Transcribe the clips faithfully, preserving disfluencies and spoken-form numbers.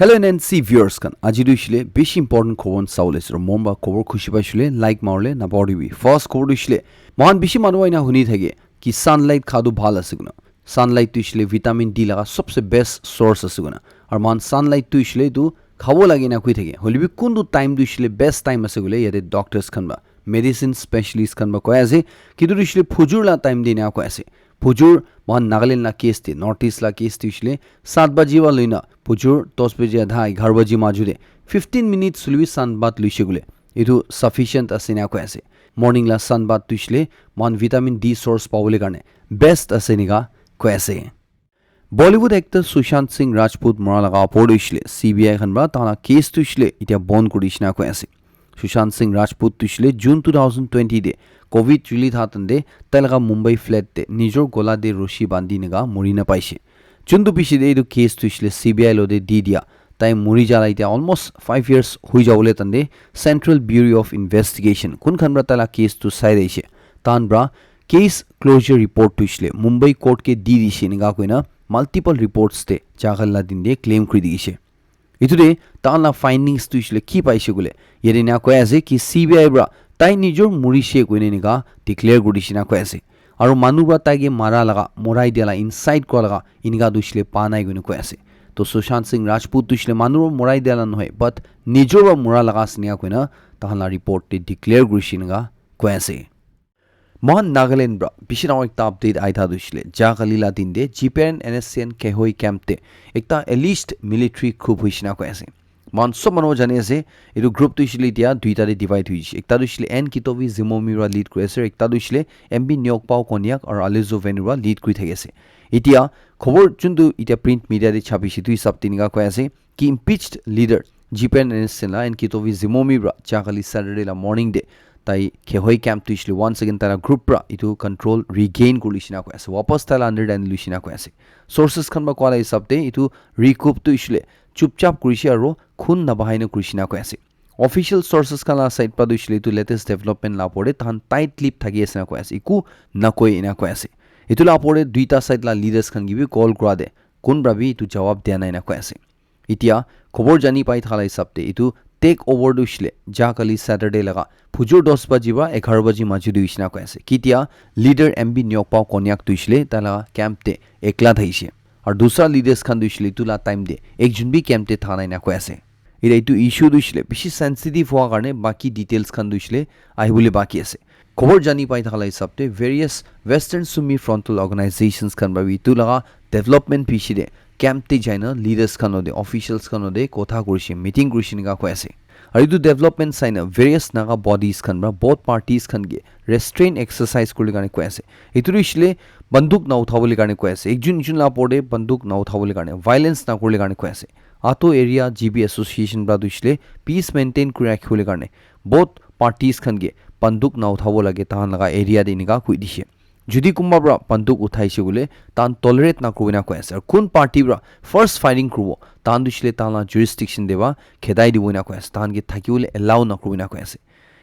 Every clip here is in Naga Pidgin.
Hello N N C viewers khan, aji tu ishile bishi important khobor sabole ase. Mon ba khobor khushi paishile like marle naporibi. First khobor tu ishile, mohan bishi manu aina huni thake ki sunlight kha tu bhal ase kuna. Sunlight tu ishile vitamin D laga sabse best source ase kuna. Aru mohan sunlight tu ishile tu khabo lage na khui thake. Hoilebi kuntu time tu ishile best time ase kule yate doctors khan ba, medicine specialist khan ba koi ase. Kitu tu ishile phujur la time de na koi ase. Phujur mohan Nagaland la case te, North East la case te ishile sat baji wa loina phujur dos baji adha eghar baji maju de fifteen minutes hoilebi sun bath luishe kule, etu sufficient ase na koi ase. Morning la sun bath tu ishile mohan vitamin D source pabole karne best ase nika koi ase. Bollywood actor Sushant Singh Rajput mora laga opor tu ishile C B I khan pra tala case tu ishile itia bon kuri dishina koi ase. Sushant Singh Rajput tu ishile June two thousand twenty de covid chuli tha tande tai laga Mumbai flat te nijor gola de roshi bandi naga mori na paishe. Chuntu piche de etu case tu ishile C B I lo de di dia, tai mori jala itia almost five years hui jabole tande Central Bureau of Investigation kun khan pra tai la case tu sai raishe. Tan pra case closure report tu ishile Mumbai court ke di dishe enika koina multiple reports te jagal la din de claim kuri dikishe. Etu de tan la findings tu ishile ki paishe kule, yate na koi ase ki C B I pra tai nijor murishe koina enika declare kuri dishe na koi ase. Aru manu pra tai ke mara laga, morai dia la incite kura laga enika tu ishile pa nai koina koi ase. To Sushant Singh Rajput tu ishile manu pra morai dia la nohoi, but nijor pra mora laga ase enika koina tahan la report te declare kuri dishe enika koi ase. Mohan Nagaland pra bishi dangor ekta update aitha tu ishile, ja kali la din de G P R and N S C N Kehoi camp te ekta alleged military coup hoishina koi ase. Mohan sob manu jani ase, etu group tu ishile itia duita te divide hoishe. Ekta tu ishile N Kitovi Zimomi pra lead kuri ase, ekta tu ishile M B Nyokpao Konyak aru Alizo Venu pra lead kuri thaki ase. Itia khobor chuntu itia print media te chapishe tu hisab te enika koi ase ki impeached leader G P R and N S C N la N Kitovi Zimomi pra ja kali Saturday la morning de tai Kehoi camp tu ishile once again tai la group pra etu control regain kuri lishina koi ase. Wapas tai la under de ani lishina koi ase. Sources khan pra koa la hisab te etu recoup tu ishile chupchap kurishe aru khun nabahai na kurishina koi ase. Official sources khan la side pra tu ishile etu latest development la opor te tahan tight lip thaki ase na koi ase. Eku nakoi ena koi ase. Etu la opor te duita side la leaders khan ke bi call kura de kun pra bi etu jawab dia nai na koi ase. Itia khobor jani pai thala hisab te etu take over tu ishile ja kali Saturday laga phujur dos baji pra eghar baji maji tu ishina koi ase. Kitia leader M B Nyokpao Konyak tu ishile tai laga camp te ekla thaishe. Aru dusra leaders khan tu ishile etu la time te ekjun bi camp te tha nai na koi ase. Ira etu issue tu ishile bishi sensitive hua karne baki details khan tu ishile ahibole baki ase. Khobor jani pai thaka la hisab te various Western Sumi frontal organizations khan pra bi etu laga development piche te camp te jaina leaders khan lode, officials khan lode kotha kurishe, meeting kurishe enika koi ase. Aru etu development saina various Naga bodies khan pra both parties khan ke restraint exercise kuribole karne koi ase. Etu tu ishile banduk na uthabole karne koi ase. Ekjun ekjun la opor te banduk na uthabole karne, violence na kuribole karne koi ase. Ato area G B association pra tu ishile peace maintain kuri rakhibole karne both parties khan ke banduk na uthabo lage tahan laga area te enika koi dishe. Jodi kunba pra banduk uthaishe koile tahan tolerate na kuribo na koi ase. Aru kun party pra first firing kuribo tahan tu ishile tahan la jurisdiction te pra khedai dibo na koi ase. Tahan ke thakibole allow na kuribo na koi ase.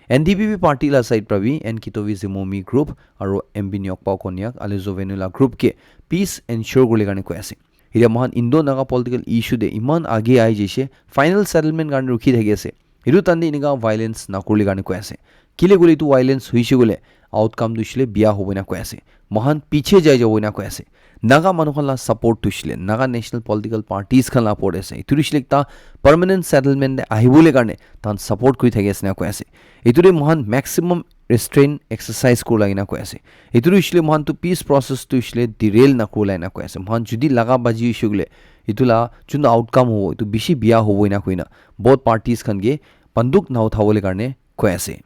N D P P party la side pra bi N Kitovi Zimomi group aru M B Nyokpao Konyak, Alizo Venu la group ke peace ensure kuribole karne koi ase. Etiya moikhan Indo-Naga political issue te iman age ahi jaise, final settlement karne rukhi thaki ase. Etu time te enika violence nakuribole karne koi ase. Kile koile etu violence hoise koile outcome tu hoishe le biya hobo ena koi ase. Moikhan piche jai jabo ena koi ase. Naga manu khan la support tu hoishe le, Naga national political parties khan la opor te ase. Etu tu hoishe le ekta permanent settlement te ahibole karne tahan support kuri thaki ase ena koi ase. Etu te moikhan maximum restraint exercise kuri lage na koi ase. Etu tu hoishe le moikhan tu peace process tu hoishe le derail nakuri lage na koi ase. Moikhan jodi laga baji hoishe koile etu la jun outcome hobo, etu bishi biya hobo ena koina both parties khan ke banduk na uthabole karne koi ase.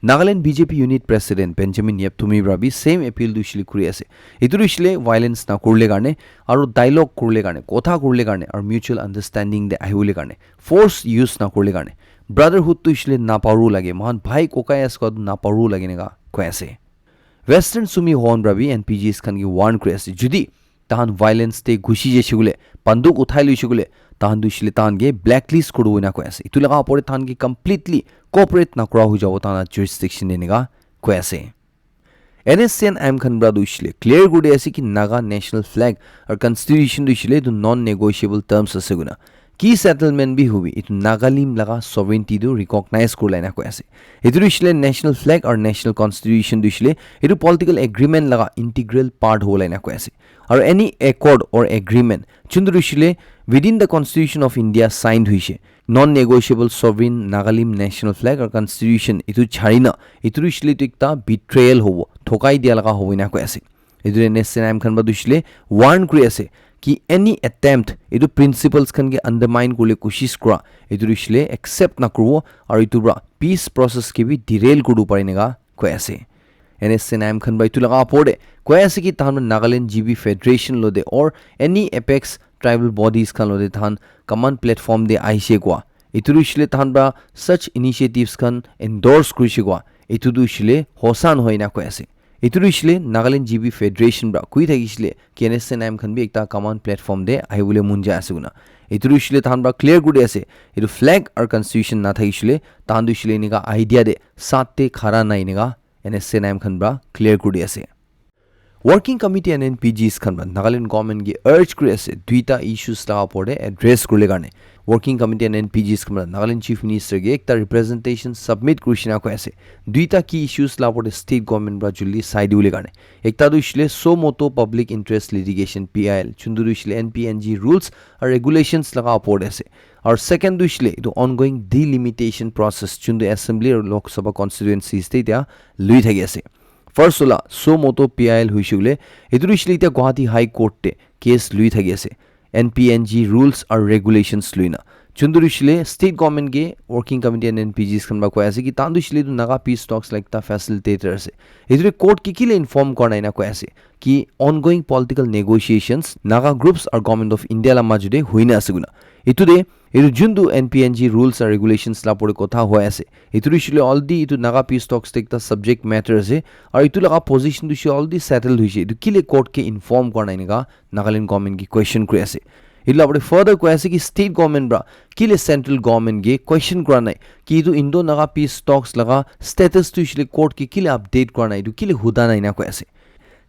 Nagaland B J P unit president Benjamin Yeptumi pra bi same appeal tu hoishe le kuri ase. Etu tu hoishe le violence nakuribole karne aru dialogue kuribole karne, kotha kuribole karne aru mutual understanding te ahibole karne, force use nakuribole karne, brotherhood tu hoishe le naparu lage, moikhan bhai kokai ase koa tu naparu lage enika koi ase. Western Sumi Hon pra bi N P Gs khan ke warn kuri ase. Jodi tahan violence te ghusi jaise koile, banduk uthai loise koile, tahan tu hoishe le tahan ke blacklist kuribo ena koi ase. Etu laga opor te tahan ke completely cooperate nakura hoi jabo tahan la jurisdiction te enika koi ase. N S C N M khan pra tu hoishe le clear kuri di ase ki Naga national flag aru constitution tu hoishe le etu non-negotiable terms ase koina. ki settlement bi hobi, etu Nagalim laga sovereignty tu recognize kurila ena koi ase. Etu tu hoishile national flag or national constitution tu hoishile etu political agreement laga integral part hobola ena koi ase. Aru any accord or agreement chundu tu hoishile within the Constitution of India signed hoishe, non-negotiable sovereign Nagalim national flag or constitution etu chharina, etu tu hoishile etu ekta betrayal hobo, thokai dia laga hobo ena koi ase. Etu N S C N I M khan para tu hoishile warn kuri ase ki any attempt etu principles khan ke undermine kurle koshish kura, etu tu hoishile accept na kuribo aru etu para peace process ke bi derail kuribo pare ena koi ase. N S C N I M khan para etu laga opor te koi ase ki tahan Nagaland G B Federation lo te or any apex tribal bodies khan lo te tahan common platform te ahishe kua. Etu tu hoishile tahan para such initiatives khan endorse kurishe kua. Etu tu hoishile hosa nohoi ena koi ase. Etu tu hoishile Nagaland G B Federation para koi thakishile ki N S C N I M khan bi ekta common platform te ahibole mon jai ase kona. Etu tu hoishile tahan para clear kuri ase. Etu flag or constitution na thakishile tahan tu hoishile enika idea te sat te khara nai enika N S C N I M khan para clear kuri ase. Working Committee and N P Gs khan para Nagaland government ke urge kuri ase duita issues laga opor te address kurle karne. Working Committee and N P Gs khan para Nagaland Chief Minister ke ekta representation submit kurishe ena koi ase. Duita ki issues laga opor te state government para juldi sai dibole karne. Ekta tu hoishile suo motu public interest litigation, P I L, chundu tu hoishile N P N G rules aru regulations laga opor te ase. Aru second tu hoishile etu ongoing delimitation process chundu assembly aru Lok Sabha constituencies te etia lui thaki ase. First wala suo motu P I L hoishe koile etu tu hoishile etia Guwahati High Court te case lui thaki ase. N P N G rules aru regulations lui na. Chundu tu hoishile state government ke working committee and N P Gs khan para koi ase ki tahan tu hoishile etu Naga peace talks laga ekta facilitator ase. Etu tu court ke kile inform kora nai ena koi ase ki ongoing political negotiations Naga groups aru Government of India laga majo te hoi na ase kona. Etu te etu juntu N P N G rules and regulations laga opor te kotha hoi ase. Etu tu hoishile already etu Naga peace talks te ekta subject matter ase. Aru etu laga position tu hoishile already settled hoishe. Etu kile court ke inform kora nai enika Nagaland government ke question kuri ase. Etu laga opor te further koi ase ki state government para kile central government ke question kora nai ki etu Indo Naga peace talks laga status tu hoishile court ke kile update kora nai, etu kile huda nai ena koi ase.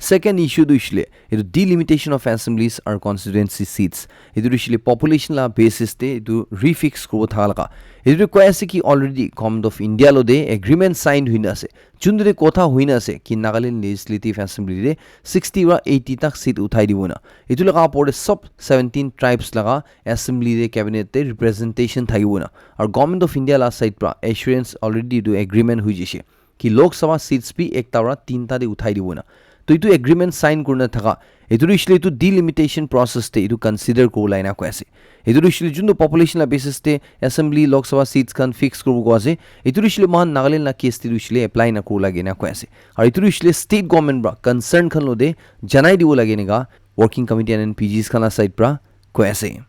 Second issue tu hoishile etu delimitation of assemblies or constituency seats. Etu tu hoishile population laga basis te etu refix kuribo thaka laga. Etu tu koi ase ki already Government of India lo te agreement signed hoi na ase. Juntu te kotha hoi na ase ki Nagaland Legislative Assembly te sixty para eighty tak seat uthai dibo na. Etu laga opor te sob seventeen tribes laga assembly te cabinet te representation thakibo na. Aru Government of India laga side para assurance already etu agreement hoi jaise ki Lok Sabha seats bi ekta para tinta te uthai dibo na. To etu agreement sign kurina thaka, etu tu hoishile etu delimitation process te etu consider kuribo la ena koi ase. Etu tu hoishile juntu population la basis te assembly, Lok Sabha seats khan fix kuribo koi ase. Etu tu hoishile moikhan Nagaland la case te tu hoishile apply na kuribo lage ena koi ase. Aru etu tu hoishile state government para concern khan lo te janai dibo lage eneka working committee and N P Gs khan la side para koi ase.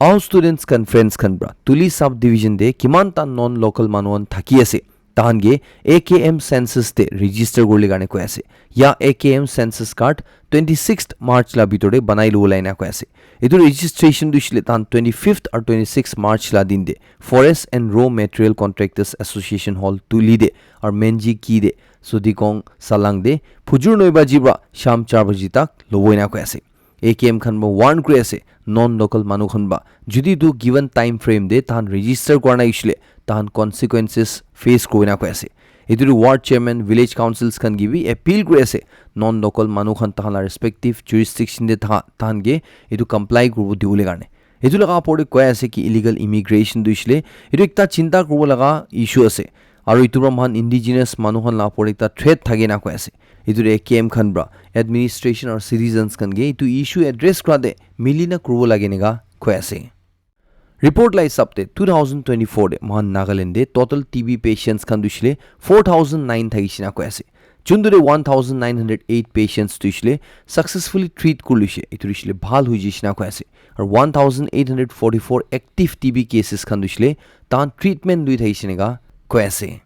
All Students Conference khan para Tuli Sub Division te kiman ta non local manu khan thaki ase, tahan ke A K M census te register kuribole karne koi ase. Ya A K M census card twenty sixth March la bitor te banai lobo la ena koi ase. Etu registration tu hoishile tahan twenty fifth aru twenty sixth March la din te Forest and Raw Material Contractors Association Hall Tuli te aru Menji Ki te Sodikong Salang te phujur noi baji para sham char baji tak lobo ena koi ase. A K M khan para warn kuri ase, non local manu khan para jodi etu given time frame te tahan register kura nai hoishile tahan consequences face kuribo ena koi ase. Etu tu ward chairman, village councils khan ke bi appeal kuri ase, non local manu khan tahan la respective jurisdiction te thaha tahan ke etu comply kuribo dibole karne. Etu laga opor te koi ase ki illegal immigration tu hoishile etu ekta chinta kuribo laga issue ase. Aru etu para moikhan indigenous manu khan la opor te ekta threat thake na koi ase. Etu te A K M khan para administration aru citizens khan ke etu issue address kura te mili na kuribo lage eneka koi ase. Report la hisab te two thousand twenty-four te moikhan Nagaland te total T B patients khan tu hoishile four thousand nine thakishe na koi ase. Juntu te one thousand nine hundred eight patients tu hoishile successfully treat kuri loishe, etu tu hoishile bhal hoi jaishe na koi ase. Aru one thousand eight hundred forty-four active T B cases khan tu hoishile tahan treatment lui thakishe eneka koi ase.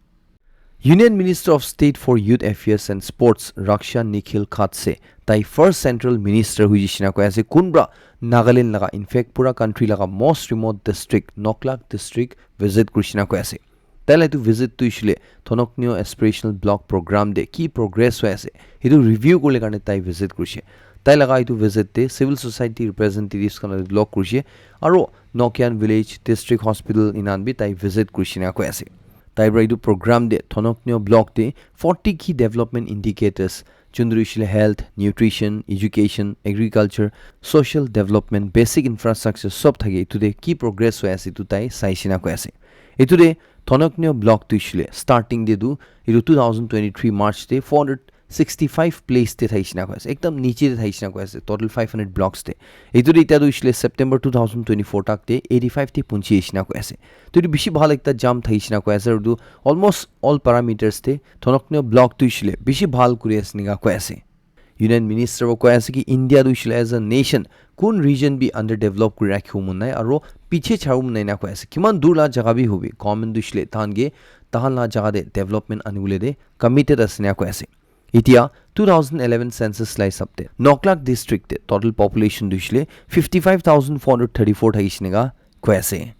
Union Minister of State for Youth Affairs and Sports Raksha Nikhil Khatse tai first central minister hoi jaishe na koi ase kun para Nagaland laga, in fact pura country laga most remote district Noklak district visit kurishe na koi ase. Tai la etu visit tu hoishile Thonoknyo Aspirational Block Program te ki progress hoi ase, etu review kuribole karne tai visit kurishe. Tai laga etu visit te civil society representatives khan log kurishe, aro Nokian Village District Hospital inan bi tai visit kurishe na koi ase. Tai pra etu program te Thonoknyo block te forty key development indicators, juntu hoishile health, nutrition, education, agriculture, social development, basic infrastructure sob thake, etu te ki progress hoi ase etu tai saishe na koi ase. Etu te Thonoknyo block tu hoishile starting te tu etu two thousand twenty-three March te four hundred sixty-five place te thaishe na koi ase, ekdam niche te thaishe na koi ase, total five hundred blocks te. Etu te itya tu hoishile September two thousand twenty-four tak te eighty-five te punchi aishe na koi ase. To etu bishi bhal ekta jump thaishe na koi ase, aru etu almost all parameters te Thonoknyo block tu hoishile bishi bhal kuri ase enika koi ase. Union Minister wa koi ase ki India tu hoishile as a nation kun region bi underdevelop kuri rakhibo mon nai, aro piche charibo mon nai na koi ase. Kiman dur la jaga bi hobi, government tu hoishile tahan ke tahan la jaga te development anibole te committed ase na koi ase. Itya two thousand eleven census la hisab te Noklak district te total population tu hoishile fifty-five thousand four hundred thirty-four thaishe enika koi ase.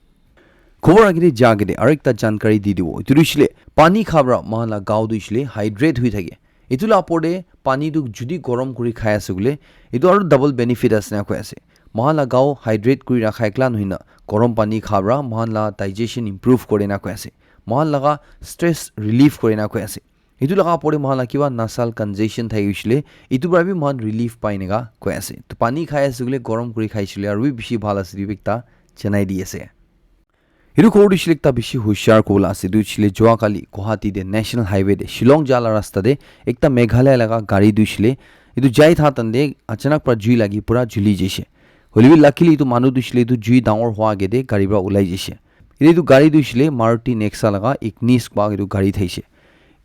Khobor agete ja agete aro ekta jankari di dibo. Etu tu hoishile pani kha pra moikhan la gao tu hoishile hydrate hui thake. Etu la opor te pani tu judi gorom kuri khai ase koile, etu aro double benefit ase na koi ase. Moikhan la gao hydrate kuri rakha ekla nohoi na, gorom pani kha pra moikhan la digestion improve kore na koi ase. Moikhan laga stress relief kore na koi ase. Etu laga opor te moikhan la kiba nasal congestion thaki hoishile, etu pra bi moikhan relief pai enika koi ase. To pani khai ase koile gorom kuri khai shile aro bi bishi bhal ase, etu bi ekta janai di ase. Etu khobor tu hoishile ekta bishi hushiar kobo la ase. Etu hoishile jua kali Guwahati te National Highway te Shillong ja la rasta te ekta Meghalaya laga gari tu hoishile etu jai tha tan te achanak pra jui lagi pura juli jaishe. Hoile bi luckily etu manu tu hoishile etu jui dangor hua age te gari pra ulai jaishe. Etu gari tu hoishile Maruti Nexa laga Ignis ba etu gari thaishe.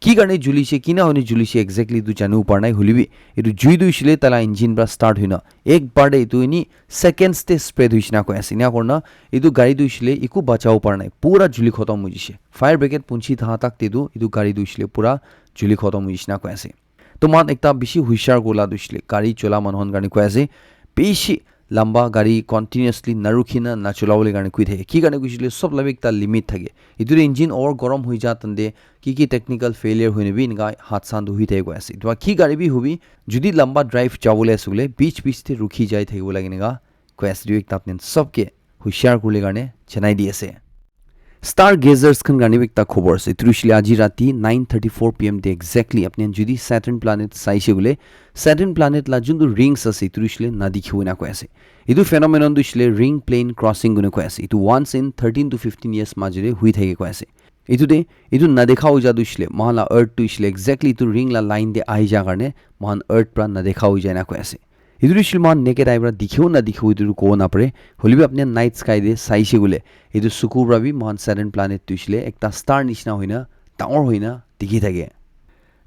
Ki karne julishe, kina hoine julishe exactly tu janibo para nai, hoilebi etu jui tu hoishile taila engine pra start hoina ek bar te etu ini seconds te spread hoishe na koi ase. Ena kurina etu gari tu hoishile eku bachabo para nai, pura juli khotom hoijishe. Fire brigade punchi tha tak te tu etu gari tu hoishile pura juli khotom hoishe na koi ase. To moikhan ekta bishi hushar kurila tu hoishile gari chola manu khan karne koi ase, bishi lamba gari continuously narukhi na nachulabole karne koi thake. Ki karne koishile sob la bi ekta limit thake. Etu te engine over gorom hoi ja tante ki ki technical failure hoine bi enika hadsa khan tu hoi thake koi ase. Etu ki gari bi hobi, judi lamba drive jabole ase koile beach beach te rukhi jai thakibo lage enika koi ase. Etu ekta apni khan sob ke hushar kuribole karne janai di ase. Stargazers khan karne bi ekta khobor ase. Etu hoishile aji rati nine thirty-four P M te exactly apni khan judi Saturn planet saishe koile, Saturn planet la juntu rings ase, etu hoishile nadikhibo ena koi ase. Etu phenomenon tu hoishile ring plane crossing kurina koi ase. Etu once in thirteen to fifteen years majo te hoi thake koi ase. Etu te, etu nadekha hoi ja tu hoishile, moikhan la Earth tu hoishile exactly etu ring la line te ahi ja karne moikhan Earth pra nadekha hoi ja ena koi ase. Etu tu hoishile moikhan naked eye pra dikhibo nadikhibo etu tu kobo napare. Hoilebi apni khan night sky te saishe koile, etu suku pra bi moikhan Saturn planet tu hoishile ekta star nishina hoina, dangor hoina dikhi thake.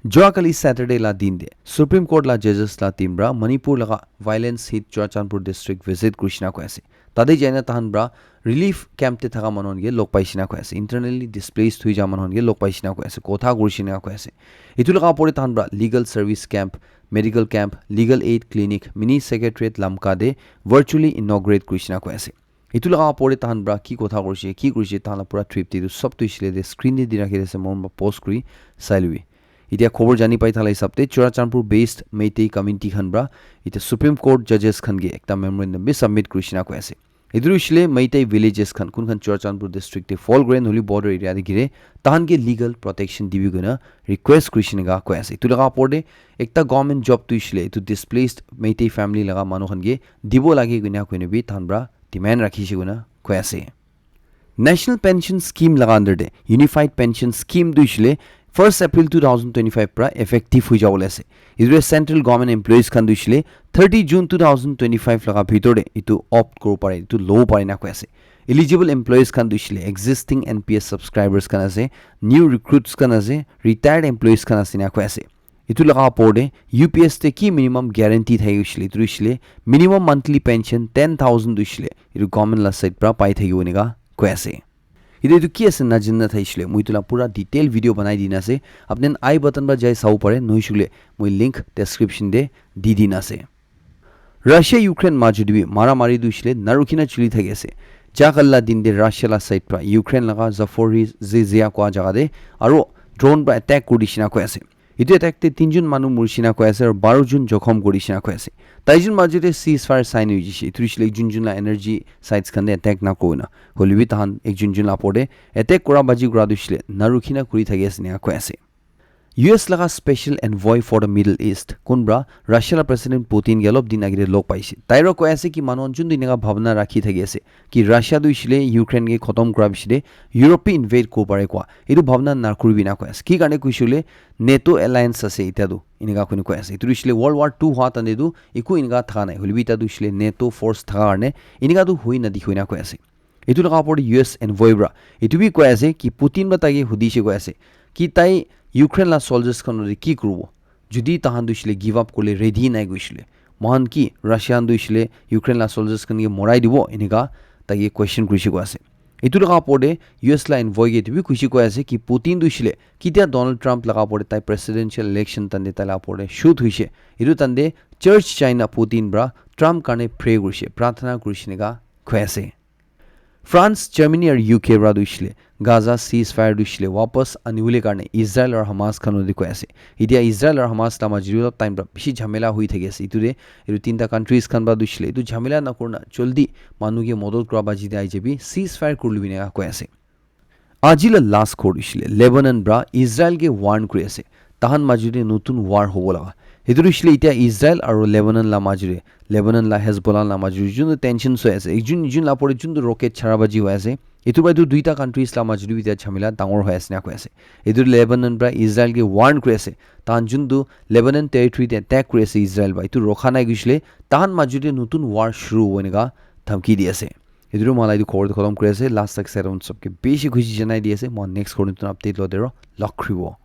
Jua kali Saturday la din te Supreme Court la judges la team pra Manipur laga violence hit Churachandpur district visit kurishina koi ase. Tate jaina tahan pra relief camp te thaka manu khan ke log paishina koi ase. Internally displaced hoi ja manu khan ke log paishina koi ase. Kotha kurishina koi ase. Etu laga opor te tahan pra legal service camp, medical camp, legal aid clinic, mini secretariat Lamka te virtually inaugurate kurishina koi ase. Etu laga opor te tahan pra ki kotha kurishe, ki kurishe, tahan la pura trip te etu sob tu hoishile te screen te di rakhi ase, moi post kuri sai lobi. Etia khobor jani pai thala hisab te Churachandpur based Meitei community khan pra etia Supreme Court judges khan ke ekta memorandum bi submit kurishina koi ase. Etu hoishile Meitei villages khan kun khan Churachandpur district te fall kore, nahole border area te gire, tahan ke legal protection dibi koina request kurishina koi ase. Etu laga opor te ekta government job tu hoishile etu displaced Meitei family laga manu khan ke dibo lage koina koina bi tahan pra demand rakhishe koina koi ase. National Pension Scheme laga under te Unified Pension Scheme tu hoishile first April two thousand twenty-five pra effective hoi jabole ase. Etu te central government employees khan tu hoishile thirty June two thousand twenty-five laga bhitor te etu opt kuribo pare, etu lobo pare na koi ase. Eligible employees khan tu hoishile existing N P S subscribers khan ase, new recruits khan ase, retired employees khan ase na koi ase. Etu laga opor te U P S te ki minimum guarantee thaki hoishile, etu hoishile minimum monthly pension ten thousand hoishile, etu government la side pra pai thakibo enika koi ase. Etu, etu ki ase najana thaishile, moi etu la pura detail video banai dina ase. Apni khan I button pra jai sabo pare, nohoishile moi link description te di dina ase. Russia Ukraine majo te bi mara mari tu hoishile narukhi na chuli thaki ase. Jua kali la din te Russia la side pra Ukraine laga Zaporizhzhia koa jaga te aro drone pra attack kuri dishina koi ase. Etu attack te tinjun manu murishina koi ase aru baro jun jokhom kurishina koi ase. Taijun majute ceasefire sign hoi jishe. Etu hoishile ekjun jun la energy sites khan te attack na koi na. Hoile bi tahan ekjun jun la opor te attack kura baji kura tu hoishile narukhina kuri thaki ase ena koi ase. U S laga special envoy for the Middle East, kunbra Russia la President Putin ke olop din agite log paise. Taira koi ase ki manu jun din ka bhabna rakhi thaki ase ki Russia tu hoishile Ukraine ke khotom kura bishile Europe pe invade ko pare kwa. Etu bhabna na kuribi na koi ase. Ki karne koishile NATO alliance ase ita tu. Inika kuni koi ase. Etu hoishile World War two hua tande tu eku inika thaka nai. Hoile bi ita tu hoishile NATO force thaka karne inika tu hui na dikhi na koi ase. Etu laga opor te U S envoy pra etu bi koi ase ki Putin pra taike hudishe koi ase ki tai Ukraine la soldiers khan loi ki kuribo, jodi tahan tu hoishile give up kurle ready nai koishile, mohan ki Russia khan tu hoishile Ukraine la soldiers khan ke morai dibo, enika taike question kurishe koi ase. Etu laga opor te U S la envoy ke etu bi kuishe koi ase ki Putin tu hoishile kitia Donald Trump laga opor te tai presidential election tande tai la opor te shoot hoishe, etu tande church jaina Putin pra Trump karne pray kurishe, prarthana kurishe enika koi ase. France, Germany aru U K pra tu hoishile Gaza ceasefire tu hoishile wapas anibole karne Israel aru Hamas khan loi koi ase. Etia Israel aru Hamas la majot te olop time pra bishi jhamela hoi thaki ase. Etu te etu tinta countries khan pra tu hoishile etu jhamela na kurna joldi manu ke modot kura baji te ahi jabi, ceasefire kurle bi ena koi ase. Aji la last khobor hoishile Lebanon pra Israel ke warn kuri ase. Tahan majot te notun war hobo laga. Etu tu hoishile etia Israel aru Lebanon la majot te, Lebanon la Hezbollah la majot te jun tu tension soi ase. Ekjun ekjun la opor te jun tu rocket chara baji hoi ase. Etu pra etu duita countries la majot te bi etia jhamela dangor hoi ase na koi ase. Etu Lebanon pra Israel ke warn kuri ase. Tahan jun tu Lebanon territory te attack kuri ase Israel pra. Etu rokha nai koishile tahan majot te notun war shuru hobo enika dhamki di ase. Etu tu moi la etu khobor tu khotom kuri ase. Last tak sai sabke bishi khushi janai di ase. Moi next khobor notun update loi dero log kuribo.